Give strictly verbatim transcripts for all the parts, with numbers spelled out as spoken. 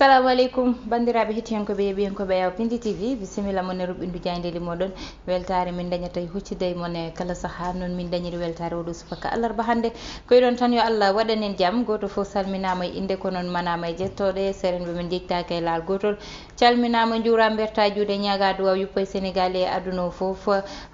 Salamu aleykum, banndiraaɓe hettiyankooɓe, yeeɓiyankooɓe Yaw Pindi T V, bisimilla mon e ruɓɓindu jaayndeeli mooɗon. Weltaare min dañata e huccude e mon e kala sahaa, noon min dañiri weltaare oɗo subaka alarba hannde. Ko iɗon tan yo Allah waɗan en jam, gooto fof salminaama e innde, ko noon manaama e jettooɗe, serenɓe men njettaaka e laal gootol. Calminaama, njuuraama, mbertaa juuɗe, ñaagaa duwaaw yuppo e Senegaal e aduna o fof.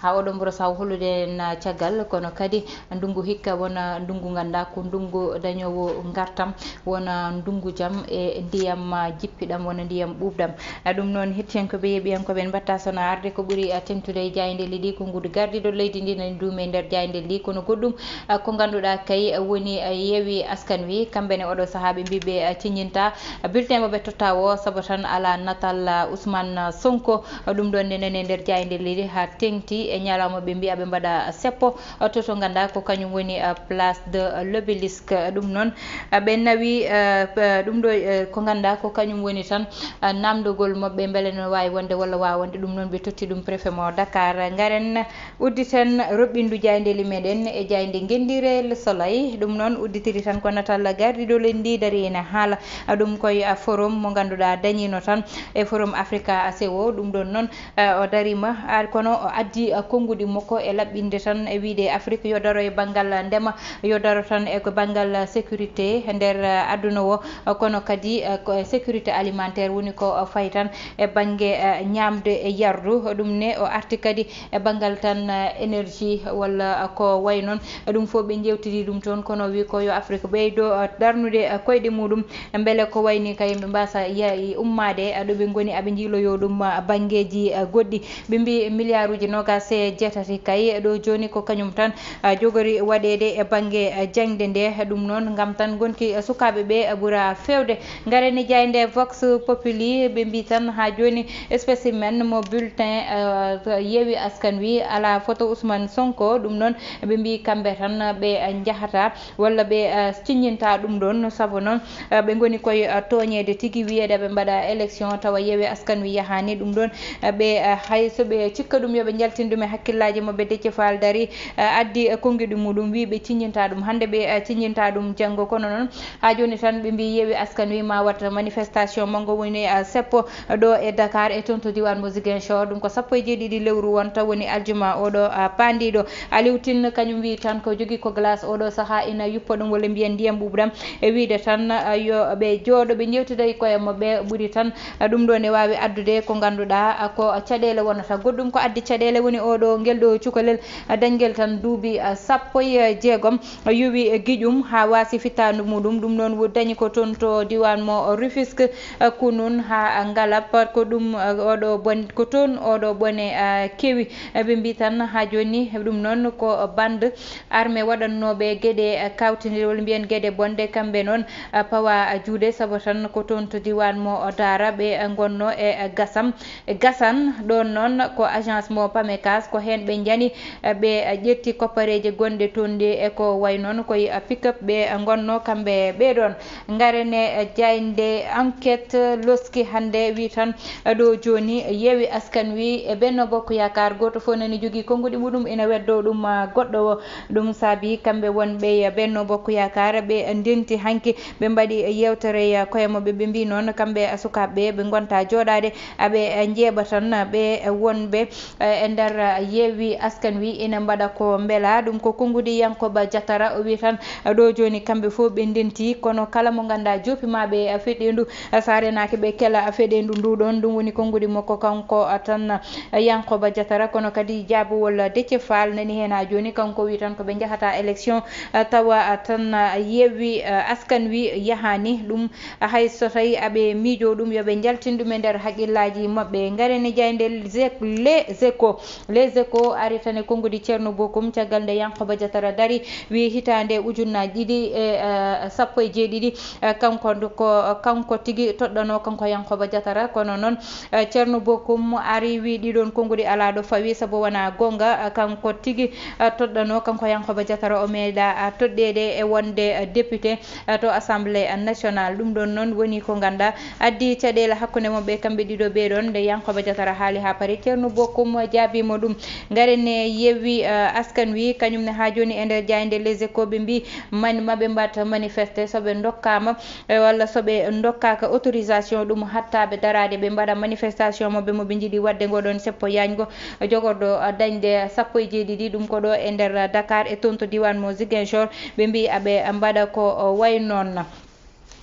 Haa oɗo mboro saw hollude en, ah, caggal, kono kadi ndunngu hikka wona ndunngu nganndaa ko ndunngu dañoowo ngartam, wona ndunngu jam e ndiyam, ah, jippiɗam, wona ndiyam ɓuuɓɗam. Ah, ɗum noon, hettiyankooɓe, yeeɓiyankooɓe, en mbaɗta sona arde ko ɓuri, ah, teeŋtude e jaayndeeli ɗi, ko nguuɗu gardiiɗo leydi ndi nani duumi e nder jaayndeeli ɗi, kono goɗɗum, ah, ko ngannduɗaa kay, ah, woni, ah, Yewwi Askan Wi, kamɓe ne oɗo sahaa ɓe mbii ɓe, ah, ciññinta, ah, bulletin mo ɓe totta o, sabu tan alaa natal, ah, Ousmane Sonko. Ɗum ɗoon ne nani e nder jaayndeeli ɗi haa teeŋti e ñalawma ɓe mbiya ɓe mbaɗa seppo, to, to nganndaa ko kañum woni, uh, Place de l'Obélisque. Ɗum noon, uh, ɓe nawi, uh, p-, ɗum ɗo, uh, ko nganndaa ko kañum woni tan, uh, naamndogol maɓɓe mbele no waawi wonde walla waawaa wonde. Ɗum noon ɓe totti ɗum préfet mo Dakar. Ngaren udditen roɓɓindu jaayndeeli meɗen e jaaynde ngenndiire Le Soleil. Ɗum noon udditiri tan ko natal gardiiɗo leydi ndi dari ene haala. Ɗum koye, uh, forum mo ngannduɗaa dañiino tan e Forum Africa C O. Ɗum ɗoon noon, eh, o dariima, ah, kono o addi, ah, konnguɗi makko e laɓɓinde tan e wiyde Afrik yo daro e banngal ndema, yo daro tan e ko banngal sécurité e nder, eh, aduna o, kono kadi, eh, ko e sécurité alimentaire woni ko, eh, fayi tan e bannge, eh, ñaamde e yardu. Ɗum ne o arti kadi e banngal tan, eh, énergie walla, eh, ko wayi noon. Ɗum fof ɓe njeewtidi ɗum toon, kono o wi ko yo Afrik ɓeydo, eh, darnude, eh, koyɗe muɗum. Mbele ko wayni ka yimɓe mbasa ya-, ummaade, eh, ɗo ɓe ngoni, aɓe njiiloyo ɗum, eh, banngeeji, eh, goɗɗi. Ɓe mbi miliyaaruuji noogaas e jeetati kay, eh, ɗo jooni ko kañum tan, eh, jogori waɗeede e bannge, eh, jaŋde nde. Ɗum noon, ngam tan ngonki, eh, sukaaɓe ɓe, eh, ɓura feewde. Ngaren e jaaynde Vox Populi, ɓe mbi tan haa jooni spécimen mo bulletin, eh, Yewwi Askan Wi alaa foto Ousmane Sonko. Ɗum noon, ɓe mbi kamɓe tan ɓe, eh, njahata walla ɓe, eh, ciññinta ɗum ɗoon. Sabu noon, eh, ɓe ngoni koye, eh, tooñeede tigi, wiyeede ɓe mbaɗa élection tawa Yewwi Askan Wi yahaani. Ɗum ɗoon, eh, ɓe, eh, hay so ɓe cikka ɗum yo ɓe njaltin ɗum e hakkillaaji maɓɓe, Déthié Fall darii, eh, addi, eh, konnguɗi muɗum, wii ɓe ciññinta ɗum hannde, ɓe, eh, ciññinta ɗum janngo. Kono noon, haa jooni tan ɓe mbii Yewwi Askan Wi ma waɗ manifestation manngo woni, eh, seppo ɗo e Dakar e toon to diiwaan mo Ziguinchor. Ɗum ko sappo e jeeɗiɗi lewru wonta woni aljuma oɗo, ah, paandiiɗo. Aliou Tine kañum wii tan ko jogii ko glace oɗo sahaa ina yuppa ɗum walla mbiyen ndiyam ɓuuɓɗam. E wiyde tan, ah, yo ɓe jooɗo ɓe njeewtida e koye maɓɓe ɓuri tan, ah, ɗum ɗo ne waawi addude ko ngannduɗaa, ah, ko caɗeele wonata. Goɗɗum ko addi caɗeele woni oɗo ngel ɗo cukalel, ah, dañgel tan duuɓi, ah, sappo e jeegom. Yowi giƴum haa waasi fittaandu muɗum. Ɗum noon wo-, dañi ko toon to diiwaan mo Rufisque, eh, Kunun haa Ngalap. Ko ɗum, eh, oɗo bon-, ko toon oɗo bone, eh, kewi. Eh, ɓe mbii tan haa jooni ɗum noon ko bande armée waɗannooɓe geɗe, eh, kawtindiral, mbiyen geɗe bonɗe, kamɓe noon, eh, pawa juuɗe, sabu tan ko toon to diiwaan mo Daara ɓe, eh, ngonno e, eh, gasam. Gasan ɗoon noon ko agence mo Pamecas, ko heen ɓe njani, eh, ɓe ƴetti koppareeje gonɗe toon ɗe, e ko wayi noon koye, eh, pick-up ɓe ngonno kamɓe ɓee ɗoon. Ngaren e, eh, jaaynde Enquête, loski hannde wi tan, eh, ɗo jooni Yewwi Askan Wi e Benno Bokk Yaakaar gooto fof nani jogii konnguɗi muɗum ina weddo ɗum, ah, goɗɗo o. Ɗum saabi kamɓe wonɓe e Benno Bokk Yaakaar ɓe ndenti hanki ɓe mbaɗi yeewtere e koye maɓɓe, ɓe mbii noon kamɓe sukaaɓe ɓe ngonta jooɗaade, aɓe njeeɓa tan ɓe wonɓe e nder Yewwi Askan Wi ina mbaɗa ko mbela. Ɗum ko konnguɗi Yankoba Diatara, o wii tan ɗo jooni kamɓe fof ɓe ndenti, kono kala mo nganndaa joopi ma ɓe feɗɗeendu, so a renaaki ɓe kela feɗɗeendu ndu ɗoon. Ɗum woni konnguɗi makko kanko tan Yankoba Diatara, kono kadi jaabowol Déthié Fall nani heen haa jooni. Kanko wii tan ko ɓe njahata élection, eh, tawa, eh, tan, eh, Yewwi, eh, Askan Wi yahaani ɗum. Eh, hay so tawi aɓe miijoo ɗum, yo ɓe njaltin ɗum e nder haqqillaaji maɓɓe. Ngaren e jaaynde Ze-, Les Échos. Les Échos ari tan e konnguɗi Ceerno Bokum, caggal nde Yankoba Diatara dari, wii hitaande ujunnaaji ɗiɗi e, eh, sappo e jeeɗiɗi, eh, kanko ndu-, ko kanko tigi toɗɗanoo, kanko Yankoba Diatara. Kono noon, eh, Ceerno Bokum ari, wii ɗiɗoon konnguɗi alaa ɗo fawi, sabu wonaa goonga, eh, kanko tigi, eh, toɗɗanoo, kanko Yankoba Diatara o meeɗaa, eh, toɗɗeede e wonde, eh, député, eh, to Assemblée nationale. Ɗum ɗoon noon woni ko nganndaa addi caɗeele hakkunde maɓɓe kamɓe ɗiɗo ɓee ɗoon. Nde Yankoba Diatara haali haa paari, Ceerno Bokum jaabiima ɗum. Ngaren e Yewwi, eh, Askan Wi, kañum ne haa jooni e nder jaaynde Les Échos ɓe mbii man maɓe mbaɗ manifeste so ɓe ndokkaama, eh, walla so ɓe ndok- Kaaka autorisation ɗum hattaaɓe daraade ɓe mbaɗa manifestation maɓɓe mo ɓe njiɗi waɗde ngoɗon seppo yaajngo jogorɗo dañde sappo e jeeɗiɗi. Ɗum ko ɗo e nder Dakar e toon to diiwaan mo Ziguinchor, ɓe mbiyi aɓe mbaɗa ko wayi noon.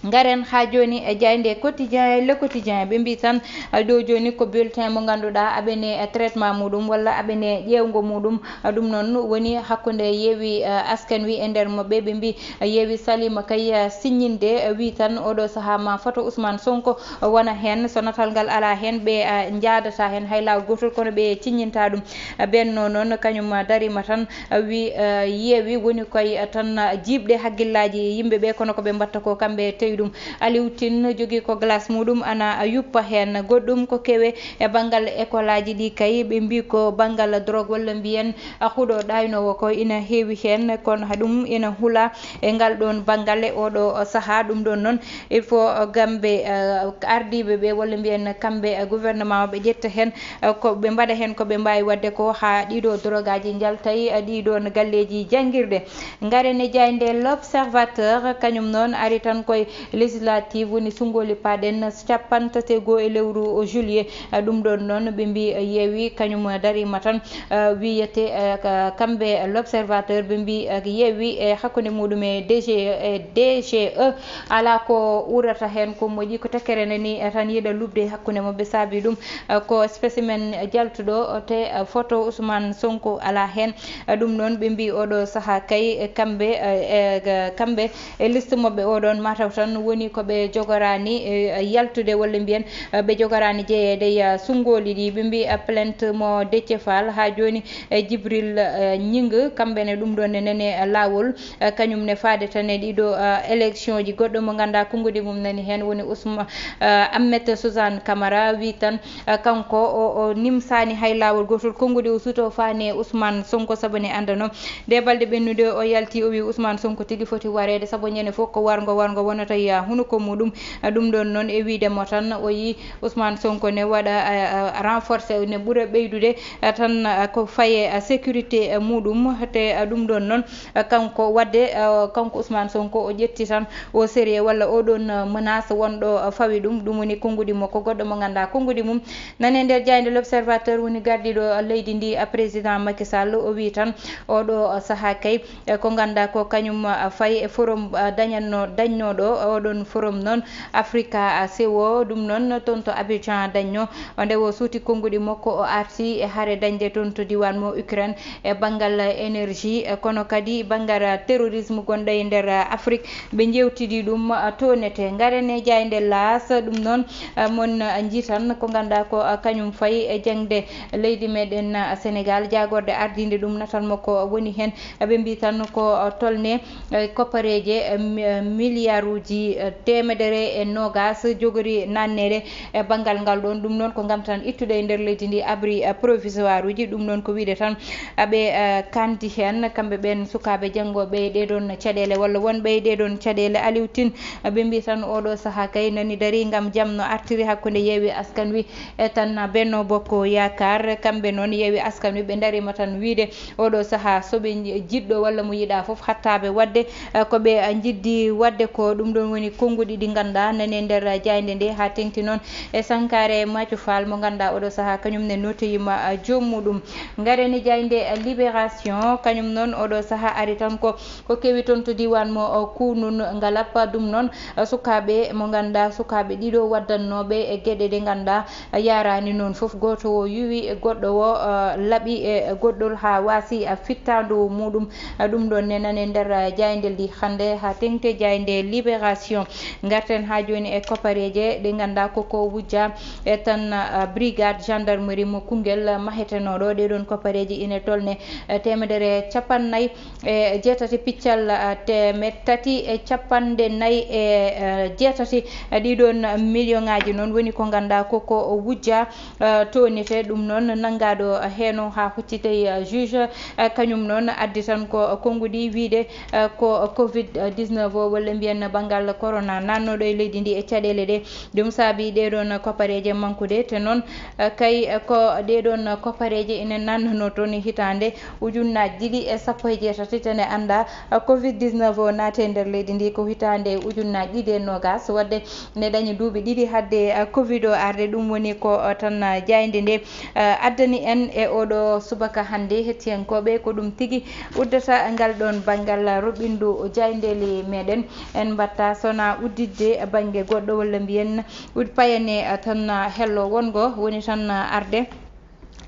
Ngaren haa jooni e jaaynde Quotidien e Le Quotidien, ɓe mbiyi tan ɗo jooni ko bulletin mo ngannduɗaa aɓene traitement muɗum walla aɓene ƴeewgo muɗum. Ɗum noon woni hakkunde Yewwi Askan Wi e nder maɓɓe, ɓe mbiyi Yewwi saliima kay siññinde, wi tan oɗo sahaa ma foto Ousmane Sonko wona heen, so natal ngal alaa heen ɓe njaadata heen hay laawol gootol, kono ɓe ciññinta ɗum. Benno noon kañum dariima tan wi Yewwi woni koye tan jiiɓde hakkillaaji yimɓe ɓe, kono ko ɓe mbatta ko kamɓe tawi ɗum. Aliou Tine jogii ko glace muɗum ana yuppa heen. Goɗɗum ko kewe e banngal écoleaji ɗi kay, ɓe mbi ko banngal drogue walla mbiyen huɗo ɗaynoowo ko ina heewi heen, kono ɗum ina hula e ngal ɗoon banngal e oɗo sahaa. Ɗum ɗoon noon il faut gambe ardiiɓe ɓe walla mbiyen kamɓe gouvernement o ɓe ƴetta heen ko ɓe mbaɗa heen ko ɓe mbaawi waɗde ko haa ɗiɗo drogaji njaltay ɗiɗoon galleeji janngirɗe. Ngaren e jaaynde L'Observateur, kañum noon ari tan koye législative woni sunngoli paɗen capantate goo e lewru juillet. Ɗum ɗoon noon ɓe mbi Yewwi kañum dariima tan wiyete kamɓe L'Observateur ɓe mbi Yewwi e hakkunde muɗum e D G e D G E alaa ko urata heen ko moƴƴi, ko tekkere nani tan yiɗa luɓde hakkunde maɓɓe saabi ɗum ko spécimen jaltuɗo te photo Ousmane Sonko alaa heen. Ɗum noon ɓe mbi oɗo sahaa kay e kamɓe e kamɓe e liste maɓɓe oɗon mataw tan woni ko ɓe jogoraani yaltude walla mbiyen ɓe jogoraani jeyeede e sunngoli ɗi. Ɓe mbi plainte mo Déthié Fall haa jooni e Djibril Gningue, kamɓe ne ɗum ɗoon ne nani laawol. Kañum ne faade tan e ɗiɗo élection ji. Goɗɗo mo ngannduɗaa konngudi mum nani heen woni Ousma Ahmed Suzanne Camara wi tan kanko o o nimsaani hay laawol gootol konngudi o suuto faani e Ousmane Sonko sabu ne anndano nde balɗe ɓennude o yalti o wi Ousmane Sonko tigi foti wareede sabu ñande fof ko warngo warngo wonata e hunuko muɗum. Ɗum ɗoon noon e wiide mo tan o yi Ousmane Sonko ne waɗa renforcé ne ɓura ɓeydude tan ko faye sécurité muɗum te ɗum ɗoon noon kanko waɗde kanko Ousmane Sonko o ƴetti tan o sérieux walla oɗon menace wonɗo fawi ɗum. Ɗum woni konngudi mo ko goɗɗo mo ngannduɗaa konngudi mum nane nder jaaynde L'Observateur woni gardiiɗo leydi ndi président Macky Sall o wi tan oɗo sahaa kay e ko ngannduɗaa ko kañum fayi e forum dañanno dañnooɗo oɗon forum noon Africa C O ɗum noon toon to Abidjan dañno nde o suuti konngudi makko o arti e hare dañde toon to diiwaan mo Ukraine e banngal énergie kono kadi banngal terrorisme gonɗo e nder Afrique ɓe njeewtidi ɗum toonete. Ngaren e jaaynde L'As ɗum noon mon njiitan ko ngannduɗaa ko kañum fayi e jaŋde leydi meɗen Sénégal jaagorde ardiinde ɗum natal makko woni heen. Ɓe mbi tan ko tolne e koppareeje e mi- e miliyaruuji e teemedere e noogaas jogori naanneede e banngal ngal ɗoon. Ɗum noon ko ngam tan ittude e nder leydi ndi abri e provisoire uji. Ɗum noon ko wiide tan aɓe e kandi heen kamɓe ɓeen sukaaɓe janngooɓe e ɗee ɗoon caɗeele walla wonɓe e ɗee ɗoon caɗeele. Aliou Tine ɓe mbi tan oɗo sahaa kay nani darii ngam jam no artiri hakkunde Yewwi Askan Wi e tan Benno Bokk Yaakaar. Kamɓe noon Yewwi Askan Wi ɓe ndariima tan wiide oɗo sahaa so ɓe nji- jiɗɗo walla mo yiɗaa fof hattaaɓe waɗde eh, ko ɓe eh, njiɗdi waɗde ko. Ɗum ɗoon woni konnguɗi ɗi ngannduɗaa nani e nder eh, jaaynde nde haa teŋti noon e Sankare Macu Fall mo ngannduɗaa oɗo sahaa kañum ne notoyiima eh, joom muɗum. Ngaren e jaaynde eh, Libération kañum noon oɗo sahaa ari tan ko ko kewi toon to diiwaan mo eh, Kunun Ngalap. Ɗum noon eh, sukaaɓe mo ngannduɗaa sukaaɓe ɗiɗo waddannooɓe e geɗe ɗe ngannduɗaa yaraani noon fof gooto o yuwi e goɗɗo o eh, laɓi e goɗɗol haa waasi eh, fittaandu muɗum. Eh, ɗum ɗoon ne nane nder eh, jaaynde ndi hannde haa teŋti jaaynde Libération. Ngarten haa jooni e kopareeje ɗe ngannduɗaa ko ko wujja e tan eh, brigade gendarmerie mo Koungheul mahetenooɗo. Ɗee ɗoon kopareeje ine tolne eh, teemedere capannay e jeetati piccal eh, teemed tati e capanɗe nayi e eh, jeetati. Eh, ɗii ɗoon million ŋaaji noon woni ko ngannduɗaa ko ko wujja eh, toonete. Ɗum noon nanngaaɗo heeno haa huccitey eh, juge eh, kañum noon addi tan ko konnguɗi wiide eh, ko covid dix-neuf o walla mbiyen banngal corona nannoɗo e leydi ndi e caɗeele ɗe. Ɗum saabi ɗee ɗoon koppareeje mankude, te noon, eh, kay, eh, ko ɗee ɗoon koppareeje ina nannanoo toon e hitaande ujunnaaji ɗiɗi e sappo e jeetati, te ne anndaa, eh, covid dix-neuf o naati e nder leydi ndi ko hitaande ujunnaaji ɗiɗi e noogaas, waɗde ne dañi duuɓi ɗiɗi hadde, eh, covid o arde. Ɗum woni ko, eh, tan, eh, jaaynde nde, eh, addani en e oɗo subaka hannde. Hettiyankooɓe, ko ɗum tigi uddata ngal ɗoon banngal ruɓɓindu jaayndeeli meɗen. En mbatta sona udditde bannge goɗɗo, walla mbiyen ud-, payane, eh, tan, eh, hello wongo woni tan, eh, arde.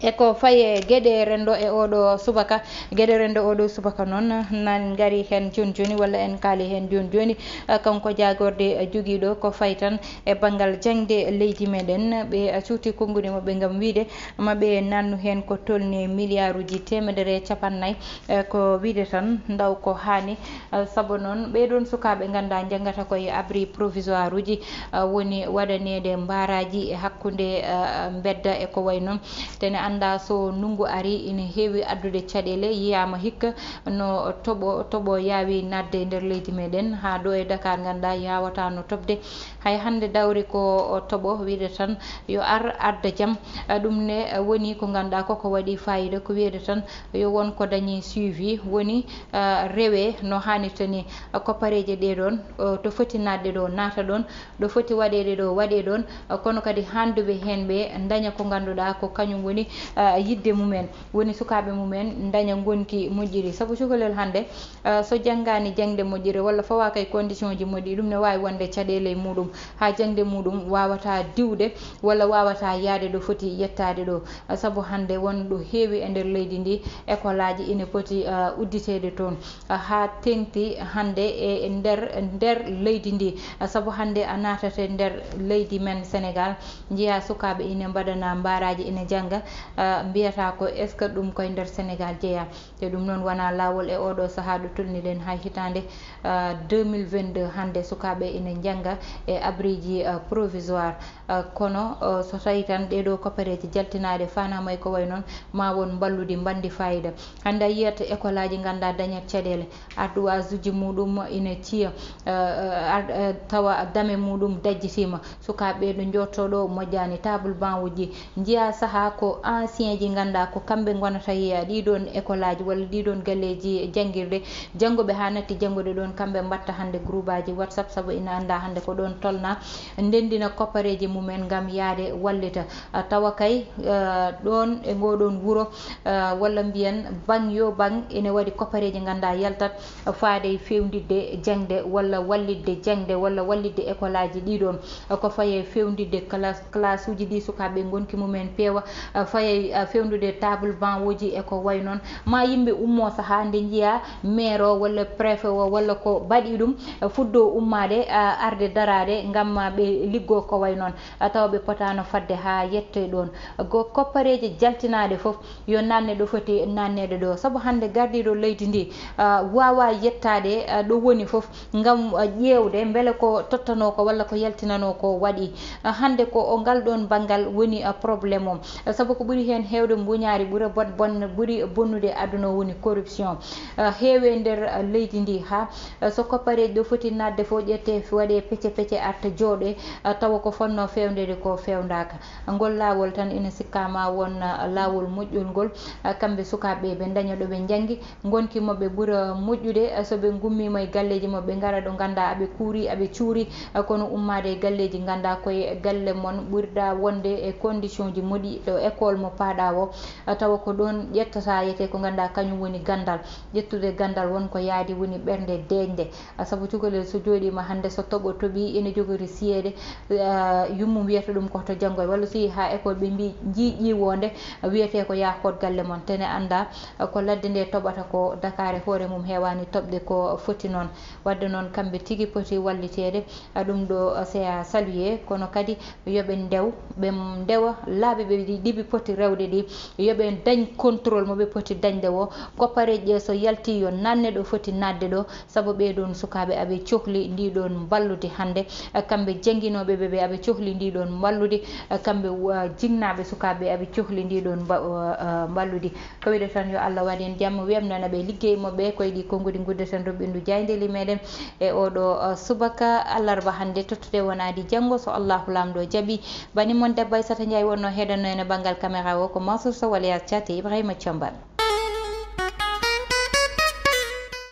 E ko faye geɗe renndo e oɗo subaka, geɗe renndo oɗo subaka noon, nan ngari heen jooni jooni, walla en kaali heen jooni jooni, eh, kanko jaagorde, eh, jogiiɗo ko fayi tan e banngal jaŋde leydi meɗen. Ɓe, eh, cuuti konnguɗi maɓɓe ngam wiyde ma ɓe nannu heen ko tolni miliyaaruuji teemedere e capannay, eh, ko wiyde tan ndaw ko haani. Eh, sabu noon, ɓee ɗoon sukaaɓe nganndaa njanngata ko e abri provisoire uji, eh, woni waɗaneede mbaaraaji e hakkunde, eh, mbedda e ko wayi noon. Te ne anndaa so ndunngu arii, ina heewi addude caɗeele, yiyaama hikka no toɓo, toɓo yaawi naatde e nder leydi meɗen, haa ɗo e Dakar nganndaa yaawataa no toɓde. Hay hannde dawri ko o toɓo, wiyde tan yo ar adda jam. Eh, ɗum ne, eh, woni ko nganndaa koko waɗi faayiida, ko wiyde tan yo won ko dañi suivi, woni, eh, rewe no haanirta ni, eh, koppareeje ɗee ɗoon, eh, to foti naatde ɗo naata ɗoon, ɗo foti waɗeede ɗo waɗee ɗoon, eh, kono kadi hannduɓe heen ɓe ndaña ko ngannduɗaa ko kañum woni, eh, yiɗde mumen, woni sukaaɓe mumen ndaña ngonki moƴƴiri. Sabu cukalel hannde, eh, so janngaani jaŋde moƴƴire walla fawaaka e condition ji moƴƴi, ɗum ne waawi wonde caɗeele e muɗum, haa jaŋde muɗum waawata diwde walla waawata yahde ɗo foti yettaade ɗo. Sabu hannde won ɗo heewi e nder leydi ndi, ekolaaji ina poti, ah, udditeede toon, ah, haa teeŋti hannde e nder, nder leydi ndi. Ah, sabu hannde a naatat e nder leydi men Senegaal, njiyaa sukaaɓe ina mbaɗana mbaaraaji, ina njannga, ah, mbiyata ko est-ce que ɗum koye nder Senegaal jeyaa? Te ɗum noon wonaa laawol e ooɗoo sahaa ɗo tolniɗen haa hitaande, ah, deux mille vingt-deux, hannde sukaaɓe ina njannga e abriiji, ah, provisoire. Ah, kono, ah, so tawii tan ɗee ɗoo koppareeje jaltinaaɗe faanaama e ko wayi noon, ma won mballuɗi mbaɗndi faayiida. Hannde a yiyat ekolaaji nganndaa dañat caɗeele, ardoise uji muɗum ina ciya, ah, ar-, ah, tawa dame muɗum dajjitiima. Sukaaɓe ɓee ɗo njooɗtoo ɗo moƴƴaani, table banc uji, njiyaa sahaa ko ancien ji nganndaa ko kamɓe ngonata e ɗii ɗoon ekolaaji walla ɗii ɗoon galleeji janngirde. Jannguɓe haa natti janngude ɗoon, kamɓe mbaɗta hannde groupaaji WhatsApp, sabu ina anndaa hannde ko ɗoon tolnaa, ndenndina koppareeji mumen ngam yahde wallita. Ah, tawa kay, ah, ɗoon e ngoo ɗoon wuro, ah, walla mbiyen baŋ yo baŋ, ene waɗi koppareeji nganndaa yaltat faade e feewnditde jaŋde walla wallitde jaŋde walla wallitde ekolaaji ɗii ɗoon. Ah, ko faye feewnditde classe, classe uji ɗi sukaaɓe ngonki mumen peewa, ah, faye, ah, feewndude table banc uji e ko wayi noon. Ma yimɓe ummoo sahaa nde njiyaa maire o walla préfet o walla ko baɗi ɗum, ah, fuɗɗoo ummaade, ah, arde daraade ngam, ah, ɓe liggoo ko wayi noon. Ah, tawa ɓe potaano fadde haa yettoy ɗoon. Go koppareeje jaltinaaɗe fof yo naanne ɗo foti naanneede ɗo. Sabu hannde gardiiɗo leydi ndi, ah, waawaa yettaade, ah, ɗo woni fof ngam, ah, ƴeewde mbele ko tottanoo ko walla ko yaltinanoo ko waɗi. Ah, hannde ko o ngal ɗoon banngal woni, ah, problème o. Ah, sabu ko ɓuri heen heewde mbuñaari, ɓuri bon-, bon-, ɓuri bonnude aduna o woni corruption. Ah, heewi e nder, ah, leydi ndi haa, ah, so koppareeji ɗo foti naatde fof ƴette waɗee pecce pecce arta jooɗee, ah, tawa ko fotnoo feewndeede ko feewndaaka. Ngol laawol tan ina sikkaa ma won, ah, laawol moƴƴol ngol, ah, kamɓe sukaaɓe ɓe ndaña ɗo ɓe njanngi, ngonki maɓɓe ɓura moƴƴude, ah, so ɓe ngummiima e galleeji maɓɓe, ngara ɗo nganndaa aɓe kuuri, aɓe cuuri, ah, kono ummaade e galleeji nganndaa koye galle mon ɓurɗa wonde e condition ji moƴƴi ɗo école mo paaɗa o, ah, tawa ko ɗoon ƴettata yete ko nganndaa kañum woni ganndal. Ƴettude ganndal won ko yaadi woni ɓernde deeƴnde. Ah, sabu cukalel so jooɗiima hannde, so toɓo toɓii, ene jogori siyeede, ah, yummum wiyata ɗum ko to janngoy, walla so yehii haa école ɓe mbii njii ƴiiwoonde, ah, wiyetee ko yaa hoot galle mon, te ne anndaa, ah, ko ladde nde toɓata ko Dakar e hoore mum heewaani toɓde ko foti noon. Waɗde noon kamɓe tigi poti walliteede, ah, ɗum ɗo, ah, c'est à saluer, kono kadi yo ɓe ndew, ɓe ndewa laabi ɓe ɗi-, ɗi ɓe poti rewde ɗi, yo ɓe dañ contrôle mo ɓe poti dañde o. Koppareeji ɗe so yalti yo nanne ɗo foti naatde ɗo, sabu ɓee ɗoon sukaaɓe aɓe cohli ndi ɗoon mballude hannde. Kamɓe jannginooɓe ɓe, ɓe aɓe cohli ndi ɗoon mballude. Kamɓe, uh, jinnaaɓe sukaaɓe aɓe cohli ndi ɗoon mba-, uh, uh, mballude. Ko wiɗe tan yo Allah waɗ en jam, wiyam noon aɓe liggey mo ɓe, koye ɗi konngudi nguddeten ɗo ɓinndu jaayndeeli meɗen e oɗo, uh, subaka alarba hannde, tottude wonaadi janngo so Allahu Laamɗo jaɓi. Bani mon debbo Aissata Ndiaye wonno heɗanno en e banngal caméra o ko Mansour Sow, Waliyas Thiat e Ibrahima Thiamban.